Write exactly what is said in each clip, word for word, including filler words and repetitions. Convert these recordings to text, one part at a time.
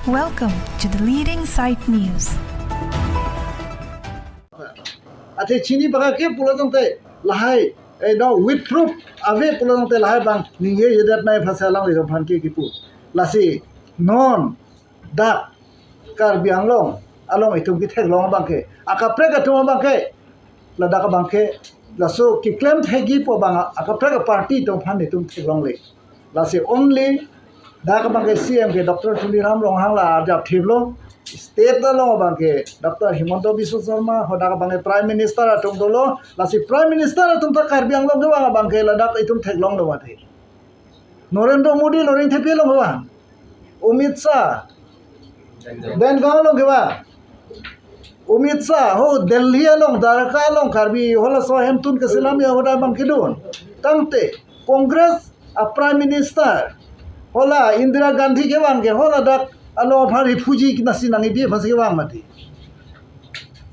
Welcome to the leading site news. Athe chini baka ke pulo tangte lahai, eh, no, with proof ave pulo tangte lahai abang ningje jedet nai phase alanglitum aphan ke kipu. Lasi non dak Karbi Anglong along itum ketheklong abang ke, akaprek atum abang ke, ladak abang ke, laso keklem thekji pu abang akaprek party atum aphan itum theklongle. Lasi only dak abang ke C M ke Doctor Tuliram Ronghang la arjap thiplo. State along abang ke Doctor Himanta Biswa Sarma, hadak abang ke Prime Minister atum dolo. Lasi Prime Minister atum ta Karbi Anglong kevang abang ke ladak itum theklonglo mati. Narendra Modi lo Ringthepi along kevang. Amit Shah Bengal along kevang. Amit Shah ho Delhi along, Dwarka along, Karbi halaso ahemtun keselam ya hoda abang kedun. Tangte Congress a Prime Minister, hala Indira Gandhi kevang ke, hala dak along aphan refugee nasi nangkebi aphansi kevang mati.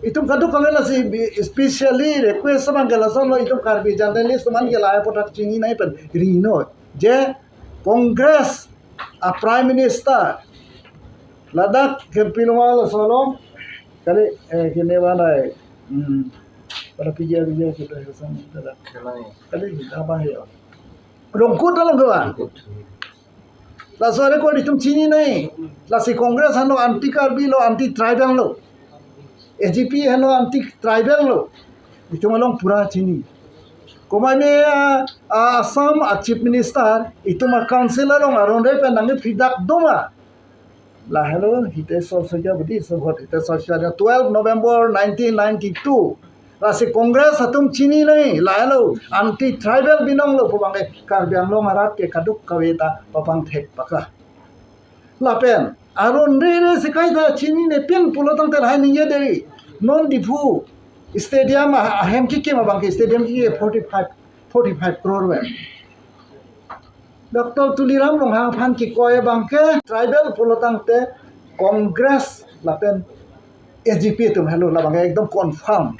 Itum kadokave lasi bi-, specially request abang ke lasonlo, itum Karbi journalist atum an ke lahai aphuthak chini nangji pen ri non. Je Congress a Prime Minister ladak ke piloma laso along kali, eh, kene banai, hmm, pada P G R, P G R kita sama kita dah. Kali apa ya? Rongkut along kevang. Laso record itum chini nai. Lasi Congress henlo anti Karbi lo, anti tribal lo. A G P henlo anti tribal lo. Itum along pura chini. Komat me, ah, ah, Assam a Chief Minister, itum a council along aron re pen nangkephidak doma. Lahelo Hitesh Saikia budi, so hot Hitesh Saikia twelve November nineteen ninety-two. Lasi Congress atum chini nai, lahelo anti tribal binong lo pu abang ke Karbi Anglong arat ke kadokave ta papangthek pakla. Lapen aron rere si kaita chinine pin pulo tangte lahai ningje deri. Non Diphu stadium a-, ahem kekim abang ke stadium ke forty-five, forty-five crore pen. Doctor Tuliram Ronghang aphan kikoi abang ke tribal pulo tangte Congress lapen A G P atum henlo, labang ke ekdom confirm.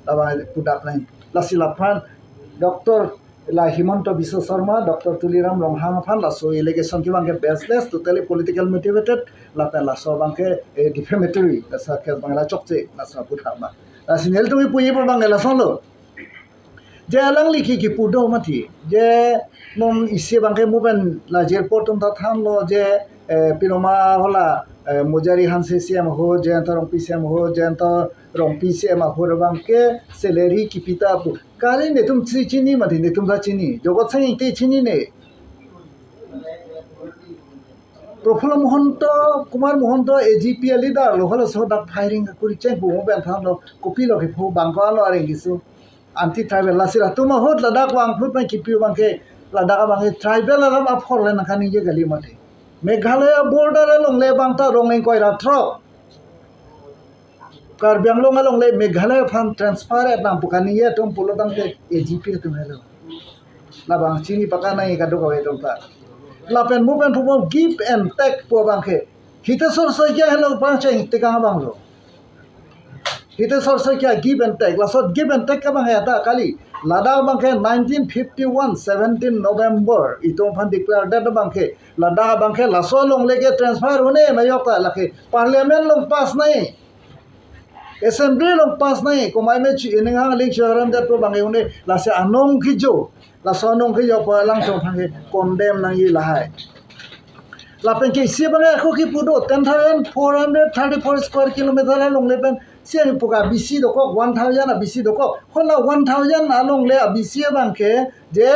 Labang pudak nai. Lasi laphan Doctor la Himanta Biswa Sarma, Doctor Tuliram Ronghang aphan laso allegation kevang ke baseless, totally political motivated, lapen laso abang ke, eh, defamatory, laso case abang la chokche, laso aphuthak abang. Lasi nelitum kipuji abang ke lasonlo. Je alangli ke kipu do mati. Je non isi abang ke mo pen la jirpo atum ta thanlo je, eh, piloma hala, eh, Mujari Hanse C M ho, Jayanta Rongpi C M ho, Jayanta Rongpi C M ahut abang ke salary kipi ta pu. Kali netum si chini mati, netum ta chini. Jagat Sing Engti chinine. Prafulla Mahanta, Kumar Mahanta A G P a leader lo, halaso dak firing kuri cheng pu mo pen thanlo, kopilo kepho abang ko alo areng kisu. Anti tribal lasi latum ahut ladak vangphut pen kipi abang ke ladak abang ke tribal alam apor le nangkaningje kali mati. Meghalaya border along le abang ta rong ingkoi ra throk. Karbi Anglong along le Meghalaya aphan transfer et nang pu kaningje atum pulo tangte A G P atum henlo. Labang chini pakanai kadokave atum ta. Lapen mo pen pupo give and take pu abang ke. Hitesh Saikia henlo pangcheng tekang abang lo. Hitesh Saikia give and take. Laso give and take abang ke ta kali. Ladak abang ke nineteen fifty-one, seventeen November itum aphan declare det abang ke. Ladak abang ke laso along le ke transfer un-e ma yok ta lake parliament along pass nai. Assembly along pass nai, komat me chi ining hang lik charam det pu abang ke un-e, lasi anong kijo, laso anong kijo pu alangtum aphan ke condemn nangji lahai. Lapen ke isi abang ke ako kipu do, ten thousand four hundred thirty-four square kilometer along le pen, si ang puka B C dokok, one thousand a B C dokok, hala one thousand along le a B C abang ke, je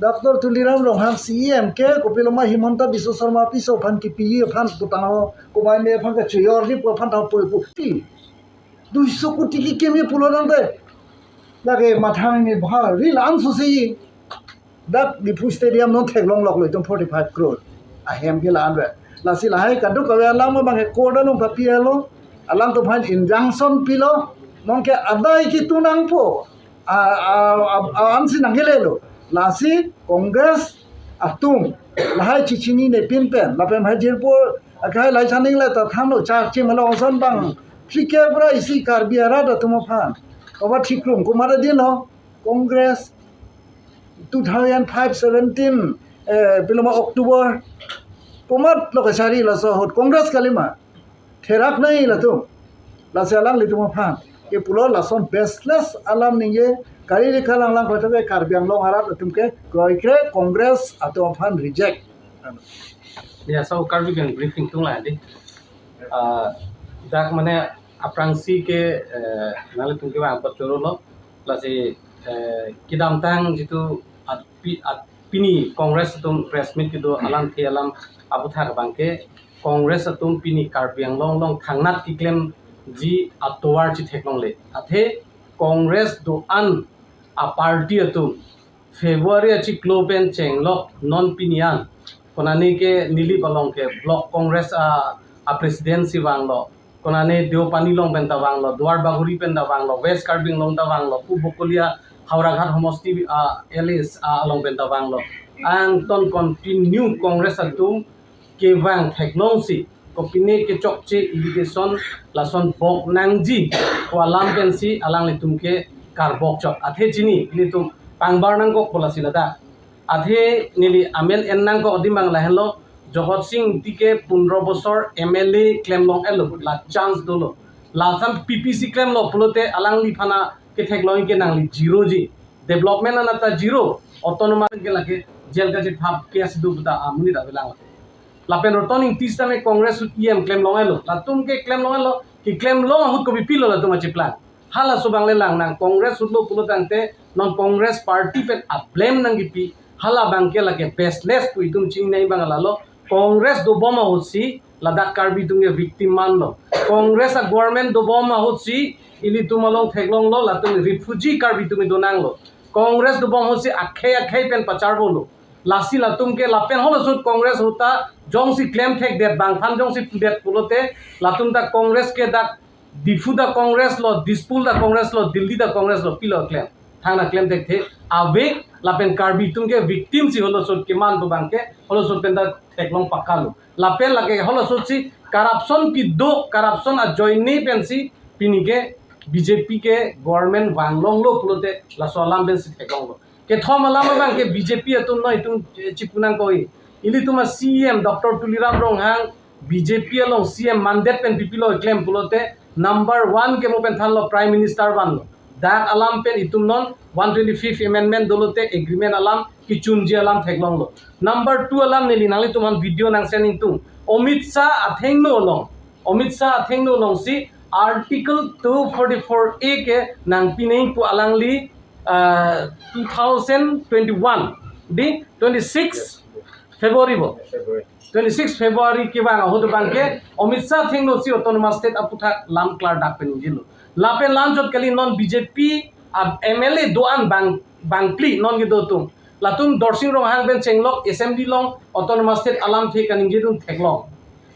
Doctor Tuliram Ronghang C E M ke kopiloma Himanta Biswa Sarma piso aphan kipi aphan putang ho, komat me aphan kachojor di pu aphan tang poi pu ti. Duiso koti kekimi pulo tangte. Lake mathang ni bha ril an susi. Dak Diphu Stadium non theklong lok lo itum forty-five crore. Ahem ke la-an ve. Lasi lahai kadokave alam abang ke court along papi alo. Alangtum aphan injunction pilo. Non ke adai kitu nangpo. A, a, a, a, ansi nangkele lo. Lasi Congress atum lahai chichinine pin pen. Lapen hai jirpo akhai lahai chaning le ta thanlo char chim alo oson bang. Three K bra isi Karbi arat atum aphan. Kaba thikrum kumara din ho. Congress two thousand five seventeen, eh, piloma October Komat lo kachari laso ahut Congress kalima. Therak nai latum. Lasi alanglitum aphan. Ke pulo lason baseless alam ningje kali di kalang lang kota ke Karbi Anglong arat latum ke kroikre Congress atum aphan reject. Ya, so Karbi Anglong briefing tung lah di. Ah, dak mane aphrangsi ke eh, nanglitum kevang pachoro lo. Lasi eh, kedamtang jitu at pi at pini Congress atum press meet kedo alamthe alam aputhak abang ke Congress atum pini Karbi Anglong along thangnat keklemji atovar chetheklongle. Athe Congress do-an a party atum February achiklo pen chenglok non pini an konane ke Nilip along ke Block Congress a, a presidency vanglo. Konane Deopani along pen ta vanglo, Duar Bagori pen ta vanglo, West Karbi Anglong ta vanglo, Purb Bokolia Howraghat homosti a L A a along pen ta vanglo. Angton continue Congress atum kevang theklongsi kopine kechokche irrigation lason bok nangji ko alam pensi alanglitum ke karbok chot. Athe chini ilitum pangbar nangkok pola si ladak. Athe neli amen en nangkok adim abang lahenlo, Jagat Sing Engti ke pundro bosor M L A klemlong-etlo, la chance dolo. Lasam P P C klemlo pulote alangliphan aketheklong ke nangli zero ji. Development anat ta zero, autonomous ke lake jail kachethap case do puta amonit avelang. Lapen Roton Engti sitame Congress ahut E M klemlong-etlo. Latum ke klemlong-etlo, keklemlong ahut kopi pilo latum achiplang. Halaso abang le lang nang Congress ahut lo pulo tangte non Congress party pen a blame nangkipi. Hala abang ke lake baseless pu itum chingnei abang lalo. Congress dobom ahutsi ladak Karbi atum ke victim manlo. Congress a government dobom ahutsi ilitum along theklonglo, latum refugee Karbi atum donanglo. Congress dobom ahutsi akhei akhei pen pacharbolo. Lasi latum ke lapen halaso ahut Congress ahut ta jongsi klemthekdet, bangphan jongsi pudet pulote latum ta Congress ke dak Diphu ta Congress lo, Dispur ta Congress lo, Delhi ta Congress lo, pilo klem. Thangta klemthekthe ave, lapen Karbi atum ke victim si halaso ahut keman pu abang ke halaso ahut pen ta theklong pakalo. Lapen lake halaso ahutsi corruption kedo, corruption ajoine pensi pini ke B J P ke government vanglonglo pulote laso alam pensi theklonglo. Kethom alam abang ke B J P atum noi itum eh, chipu nangkok-i. Ilitum a C E M Doctor Tuliram Ronghang B J P along C E M mandate pen pipilo klem pulote number one ke mo pen thanlo Prime Minister vanlo. Dak alam pen itum non one twenty-fifth amendment dolote agreement alam kechunji alam theklonglo. Number two alam neli nanglitum aphan video nang send ingtung. Amit Shah athengno along. Amit Shah athengno alongsi Article two forty-four A ke nangpinei pu alangli uh, two thousand twenty-one di twenty-six February bo. Twenty-six February kevang ahut abang ke Amit Shah athengno si Autonomous State aputhak lam klardak pen ingjilo. Lapen la-anchot kali non B J P a M L A do-an bang bangphli non kedo atum. Latum Dorsing Ronghang pen chenglok assembly along Autonomous State alamthe kaningjedun theklong.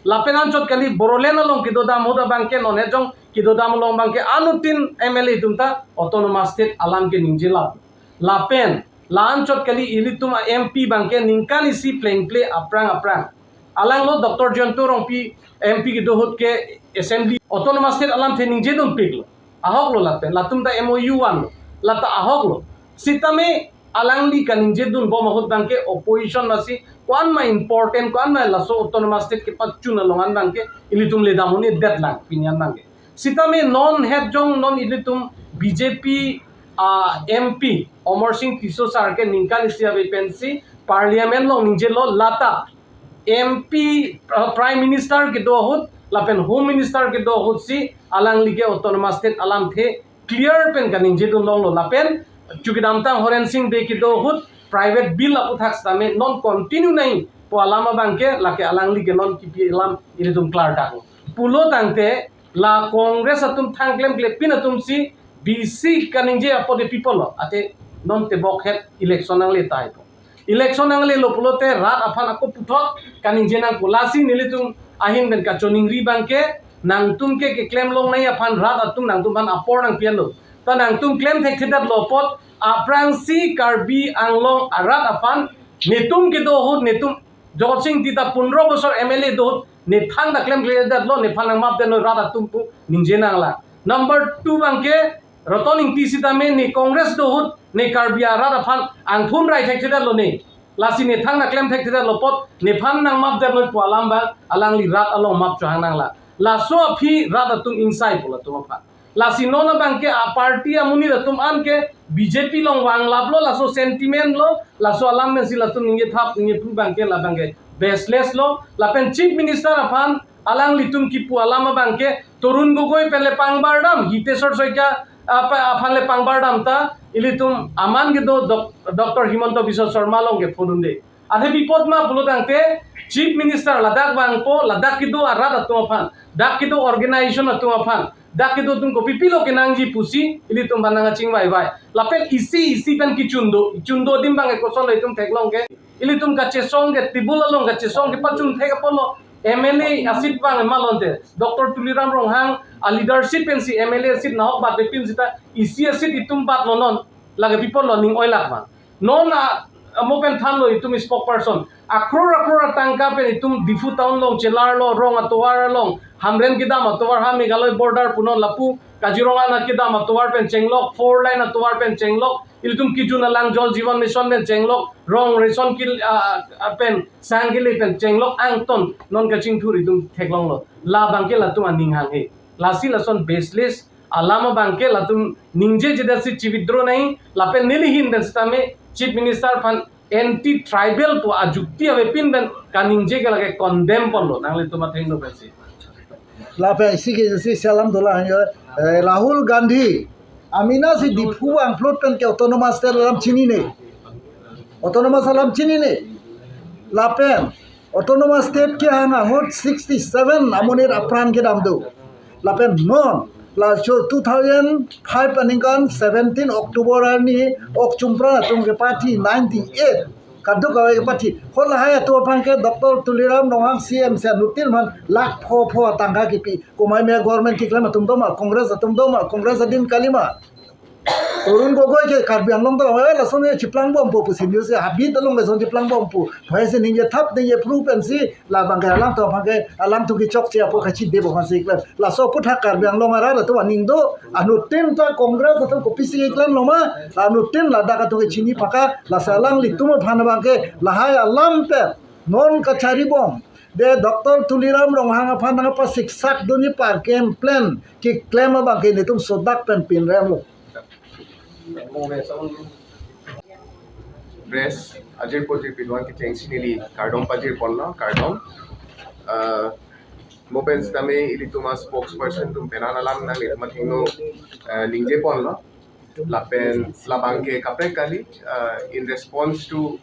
Lapen anchot kali Bodoland along kedodam ahut abang ke non hejong kedodam along abang ke anuttin M L A atum ta Autonomous State alam ke ningjelap. Lapen la-anchot kali ilitum a M P abang ke ningkan isi plengple aphrang aphrang. Alanglo Doctor Jayanta Rongpi M P kedo ahut ke assembly Autonomous State alamthe ningjedunpiklo. Ahoklo lapen latum ta M O U vanlo. Lata ahoklo. Sitame alangli kaningjedunbom ahut abang ke opposition masi ko-an ma important, ko-an ma laso Autonomous State kepachun along an abang ke ilitum ledam un-edetlang pini an abang ke. Sitame non hejong non ilitum B J P a M P Amarsing Tisso sir ke ningkan isi ave pensi Parliament along ningjelo, lata M P uh, Prime Minister kedo ahut lapen Home Minister kedo ahutsi alangli ke Autonomous State alamthe clear pen kaningjedun longlo. Lapen chu kedamtang Horen Sing Bey kedo ahut private bill aputhak sitame non continue nai pu alam abang ke lake alangli ke non kipi alam ilitum klardak pulo tangte la Congress atum thang klemklepin atumsi bisi kaningje apot de people lo ate non tebok het election nangle tahai po. Election nanglelo pulote rat aphan ako puthot kaningje nangpo. Lasi nelitum ahin pen kachiningri abang ke nangtum ke keklem longnei aphan rat atum nangtum aphan apor nangpi-etlo. Ta nangtum klemthekthedetlo apot aphrangsi Karbi Anglong arat aphan netum kedo ahut netum Jagat Sing Engti ta pundro bosor M L A do ahut ne thangta klemthekthedetlo, nephan nangmapdetlo rat atum pu ningje nanglang. Number two abang ke Roton Engti sitame ne Congress do ahut ne Karbi arat aphan angthun rai thekthedetlo ne. Lasi nethang nangklem thekthedetlo apot, nephan nangmapdetlo pu alam abang alangli rat along map chohang nanglang. Laso aphi rat atum ingsai pu latum aphan. Lasi non abangke a party amonit atum an ke B J P along vanglaplo, laso sentiment lo, laso alam pensi latum ningjethap ningjephru abangke labangke baseless lo. Lapen Chief Minister aphan alanglitum kipu alam abangke Tarun Gogoi pen le pangbar dam, Hiteswar Saikia apa aphan le pangbar dam ta, ilitum aman kedo Doc-, Doctor Himanta Biswa Sarma along ke phone un-e. Athe pi apot ma pulo tangte Chief Minister ladak vangpo, ladak kedo arat atum aphan, dak kedo organization atum aphan, dak kedo atum kopi pilo kenangji pusi ilitum aphan nangkachingvai vai. Lapen isi isi pen kechun do, chun do adim abang koson lo itum theklong ke. Ilitum kachesong ke table along kachesong kepachun thek apotlo. M L A aseat abang malonte. Doctor Tuliram Ronghang a leadership pensi M L A aseat nahok bat pin sita isi aseat itum batlo non. Lake pi apotlo ning oilak abang. Non a, a mo pen thanlo itum spokesperson. Akror akror atangka pen itum Diphu town along chelarlo, rong atovar along, Hamren kedam atovar ha Meghalaya border punon lapu, Kaziranga kedam atovar pen chenglok, four lane atovar pen chenglok, ilitum kejun alang Jal Jeevan Mission pen chenglok, rong ration kil, a, a, a, pen, sang kele pen chenglok angton non kachingthur itum theklonglo. Labangke latum aning hanghe. Lasi lason baseless alam abangke latum ningjejedet si chi-withdraw nangji, lapen neli ahin pen sitame Chief Minister aphan anti tribal pu ajukti avepin pen kaningje ke lake condemn ponlo nanglitum athengno pensi. Lapen isi ke isi salam dola hanya, eh, Rahul Gandhi, amena si Diphu vangplot pen ke autonomous state alam chinine. Autonomous alam chinine. Lapen autonomous state kehang ahut sixty-seven amonit apran kedam do. Lapen non laso two thousand five aningkan seventeen October arni ok chumpran atum ke party ninety-eight kadokave ke party. Ho lahai atum aphan ke Doctor Tuliram Ronghang C M si anuttin aphan lakh pho pho atangka kipi. Komat me government keklem atum doma, Congress atum doma, Congress adin kalima. Tarun Gogoi ke Karbi Anglong doma, eh, lason ke chiplang bompo pusi news ke habit along lason chiplang bompo. Phai si ningjethap ningjephru pensi labangke alangtum aphan ke, alangtum kechokche apot kachidebo aphansi keklem. Laso aputhak Karbi Anglong arat atum aning do, anuttin ta Congress atum kopisi keklemlo ma, anuttin ladak atum ke chini paka, lasi alanglitum aphan abangke lahai alam pen non kachari bom. De Doctor Tuliram Ronghang aphan nangpasiksak dunji pa game plan keklem abangke netum sodak pen pinremlo. Press ajir pojir pinwan kechengsi neli kardom pajir ponlo, kardom. Ah, mo pen sitame ilitum a spokesperson atum pen an alam nanglitum athengno, ah, ningje ponlo. Lapen labangke kaprek kali, ah, in response to,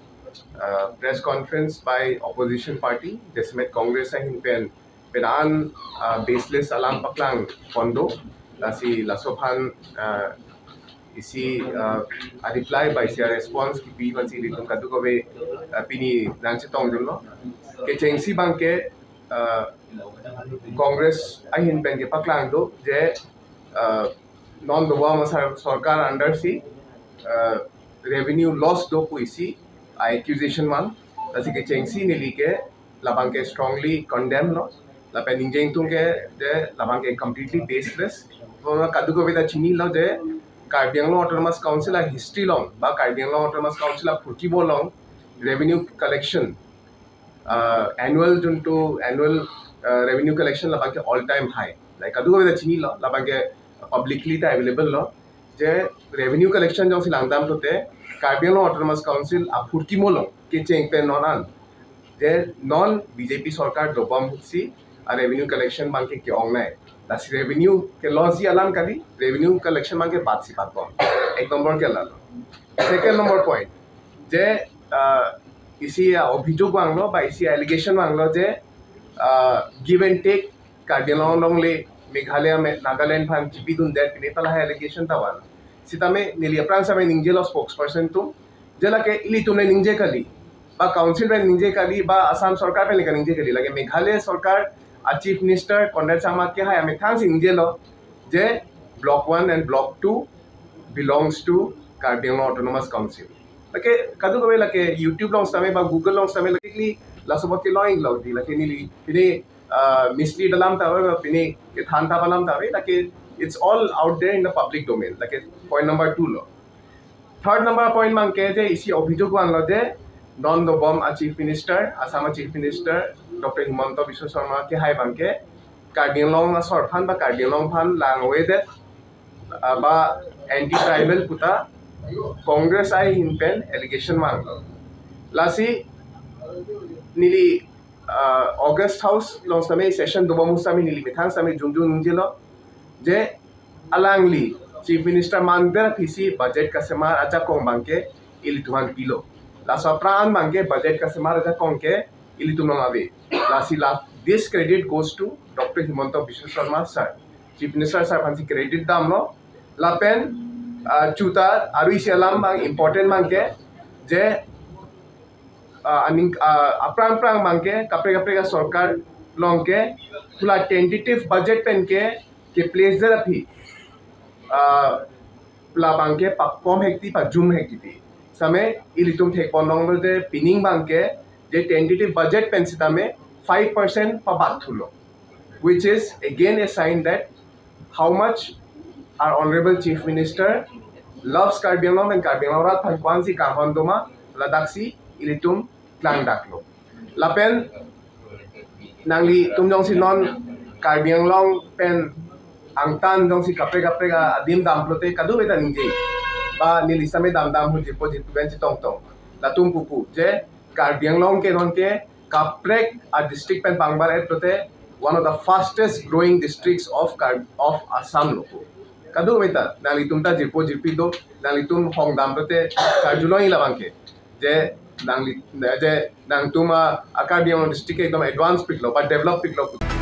ah, press conference by opposition party, jasemet Congress ahin pen pen an, ah, baseless alam paklang pon do, lasi laso aphan, ah, isi, ah, a reply ba isi a response kipi aphansi ilitum kadokave, ah, pini nangchetongdunlo. Kechengsi abangke, ah, Congress ahin pen kepaklang do je, ah, non dobom asar sorkar under si, ah, revenue loss do pu isi a accusation man, lasi kechengsi neli ke labangke strongly condemn lo. Lapen ningjengtung ke de labangke completely baseless. Bo kadokave ta chinilo je Karbi Anglong Autonomous Council a history along ba Karbi Anglong Autonomous Council a phurkimo along revenue collection, ah, annual juntu annual, ah, revenue collection labangke all time high. Like kadokave ta chinilo, labangke publicly ta available lo. Je revenue collection jongsi langdam pulote Karbi Anglong Autonomous Council a phurkimo along kecheng pen non an je non B J P sorkar dobom si a revenue collection abangke ke-ongnei. Lasi revenue ke-loss ji alam kali, revenue collection abangke bat si bat bom. Ek number ke lalo. Second number point, je, ah, isi a obhijog vanglo ba isi a allegation vanglo je, ah, give and take Karbi Anglong along le Meghalaya me Nagaland aphan chipidundet pine ta lahai allegation ta van. Sitame neli aphrang sitame ningjelo spokesperson atum, je lake ilitum le ningje kali, ba council pen ningje kali, ba Assam sorkar pen le kaningje kali, lake Meghalaya sorkar a Chief Minister Conrad Sangma kehai amethang si ningjelo je Block one and Block two belongs to Karbi Anglong Autonomous Council. Lake kadokave lake YouTube along sitame ba Google along sitame lake kli laso apot kelong-ik lo di, lake neli pine, ah, mislead alam ta ave, pine kethan ta alam ta ave, lake it's all out there in the public domain. Lake point number two lo. Third number point abangke je isi obhijog vanglo je non dobom a Chief Minister, Assam a Chief Minister Doctor Himanta Biswa Sarma kehai abangke Karbi Anglong asor aphan ba Karbi Anglong aphan langvedet, ah, ba anti-tribal puta Congress ahin pen allegation vanglo. Lasi neli, ah, August House along sitame session dobom sitame neli methang sitame jongjong ningjelo je alangli Chief Minister mandet aphisi budget kasemar ajakong abangke ilitum aphan pilo. Laso apran abangke budget kasemar ajakong ke ilitum along ave. Lasi la, this credit goes to Doctor Himanta Biswa Sarma sir. Chief Minister sir aphansi credit damlo. Lapen, ah, chuta aru isi alam abang important abangke je, ah, aning, ah, aphrang aphrang abangke kaprek kaprek asorkar along ke pu la tentative budget pen ke, ke place det aphi, ah, labangke pakom hekti pajum hekti pi. Sitame ilitum thekpon longlo je pining abangke je tentative budget pen sitame five percent pabat thulo, which is again a sign that how much our Honorable Chief Minister loves Karbi Anglong and Karbi Anglong arat aphan ko-ansi kanghon doma ladaksi ilitum klangdaklo. Lapen nanglitum jongsi non Karbi Anglong pen angtan jongsi kaprek kaprek adim dam pulote kadokave ta ningje. Ba neli sitame dam dam hu jirpo jirpi pen chetong tong. Latum pupu je Karbi Anglong ke non ke kaprek a district pen pangbar et pulote one of the fastest growing districts of Kar-, of Assam lo pu. Kadokave ta nanglitum ta jirpo jirpi do, nanglitum hong dam pulote karjulong-ik labangke je nangli, je nangtum a, a Karbi Anglong district ekdom advance piklo ba develop piklo.